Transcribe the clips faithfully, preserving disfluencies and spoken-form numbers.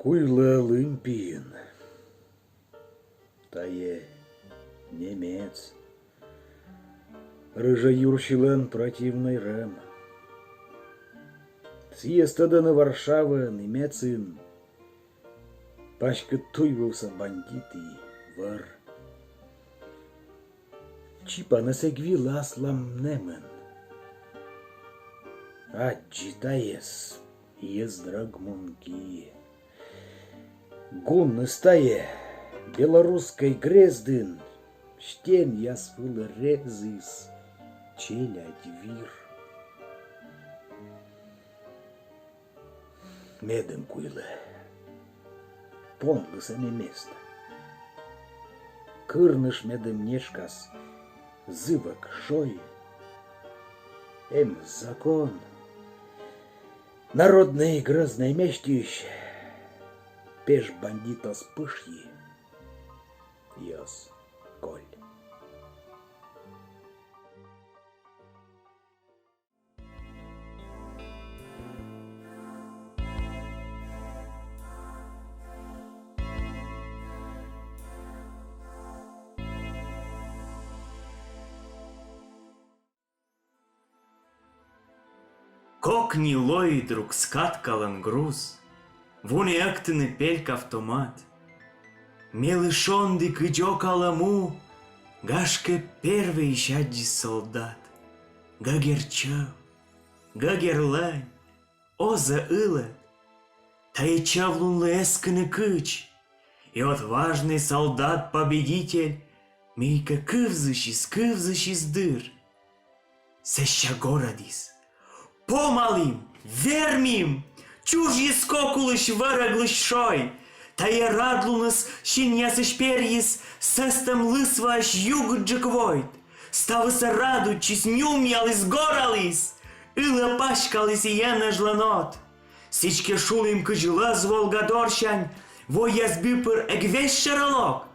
Куйлӧ лым пиын. Тайӧ немец. Рыжӧй юрсилӧн противнӧй рӧм. Сійӧс тӧдӧны Варшаваын и Мецын. Паськыд туйвывса бандит и вӧр. Чипаныс эг вилас лам нэмын. Аддзи тайӧс, йӧз дрӧг мунки. Гунныс тайӧ белорусскӧй грездын стенъяс вылӧ резис челядь вир. Медым куйлӧ. Понлы сэні места. Кырныш медым нешкас зывӧк шой. Эм закон. Народнӧй грӧзнӧй местьысь пеж бандитӧс пышйи, йӧз коль. Кокни лои друг скаткалӧн груз, вунӧ ӧктыны пельк автомат. Мелі шонді кыдз окалӧ му, гашкӧ, первойысь аддзис солдат. Гӧгӧр чӧв, гӧгӧр лӧнь, оз-ӧ ылӧд. Тайӧ чӧвлунлы эскыны кыдз. И отважнӧй солдат-победитель мыйкӧ кывзысис, кывзысис дыр. Сэсся горӧдіс: «Помалім! Вермім!» Чужйис кок улысь вӧрӧглысь шой. Тайӧ радлуныс синъясысь перйис сӧстӧм лысваӧсь югыдджык войт. Ставыс радуйтчис, нюмъяліс, гораліс. Ылӧ паськаліс и енэжлӧн от. Сідзкӧ, шулім, кыдз лӧз Волга дорсянь войяс бы пыр эг весьшӧрӧ лок.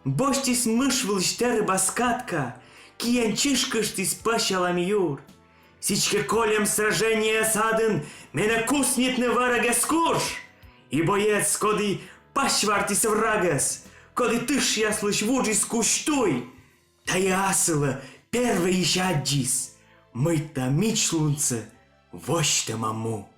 Босьтіс мыш вылысь тэрыба скатка, киӧн чышкыштіс пӧсялӧм юр. Сідзкӧ, кольӧм сражение садын менӧ куснитны вӧрӧг эз куж. И боец, коді пасьвартіс врагӧс, коді тышъяслысь вуджис кузь туй, тайӧ асылӧ первойысь аддзис, мыйта мичлунсӧ восьтӧма му.